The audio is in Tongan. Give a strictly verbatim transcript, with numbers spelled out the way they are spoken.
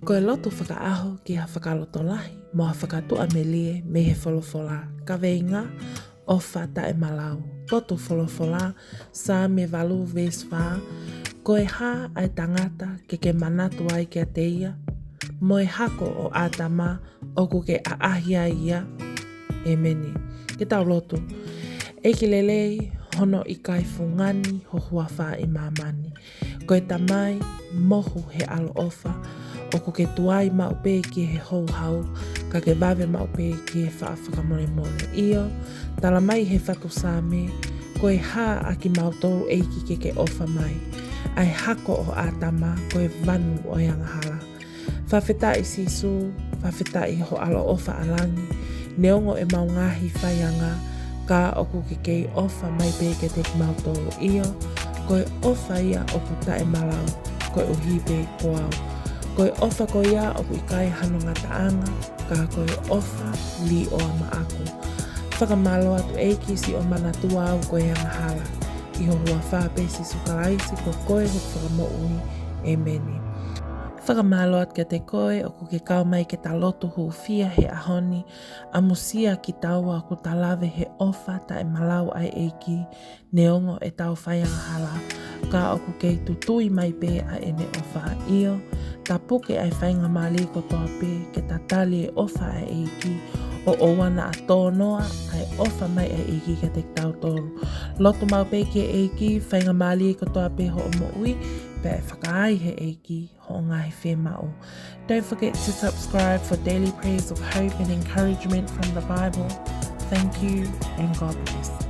Ko e lotu fakaʻaho ki ha fakalotolahi mo ha fakatuʻamelie mei he folofola. Kaveinga: ʻOfa taʻemalau. Potu folofola: Saame valu veesi fā. Ko e hā ʻa e tangata ke ke manatu ai kiate ia, mo e hako ʻo ʻĀtama ʻoku ke ʻaʻahi ai ia? ʻĒmeni. Ke tau lotu. ʻEiki lelei, hono ʻikai fungani ho huafa ʻi māmani. Ko e Tamai mohu he ʻaloʻofa, ʻoku ke tuai maʻu pē ki he houhau, ka ke vave maʻu pē ki he faʻa fakamolemole. ʻIo, tala mai he fatu Saame, ko e hā ʻa kimautolu ʻEiki ke ke ʻofa mai? ʻA e hako ʻo ʻĀtama, ko e vanu ʻo e angahala. Fakafetaʻi Sīsū, fakafetaʻi ho ʻaloʻofa ʻa langi, neongo ʻemau ngaahi faianga, ka ʻoku ke kei ʻofa mai pē kiate kimautolu. ʻIo, ko e ʻofa ia ʻoku taʻemalau, koeʻuhi pē ko au. Ko e ʻofa ko ia ʻoku ʻikai hano ngataʻanga, ka ko e ʻofa līʻoa maʻaku. Fakamālō atu ʻEiki siʻo manatua au ko e angahala. ʻI ho huafa pē Sīsū Kalaisi, ko koe hoku Fakamoʻui. ʻĒmeni. Fakamālō atu kiate koe ʻoku ke kau mai ke ta lotu hūfia he ʻaho ni, ʻamusia kitaua ʻoku ta lave he ʻofa taʻemalau ʻa e ʻEiki, neongo ʻetau faiangahala, ka ʻoku kei tutui mai pē ʻa ʻene ʻofa. ʻIo, ta puke ʻa e faingamālie kotoa pē ke ta tali e ʻofa ʻa e ʻEiki, ʻo ʻoua naʻa tō noa ʻa e ʻofa mai ʻa e ʻEiki kiate kitautolu. Lotu maʻu pē ki he ʻEiki, faingamālie kotoa pē hoʻo moʻui, pea ʻe fakaai he ʻEiki hoʻo ngaahi fiemaʻu. Don't forget to subscribe for daily prayers of hope and encouragement from the Bible. Thank you and God bless.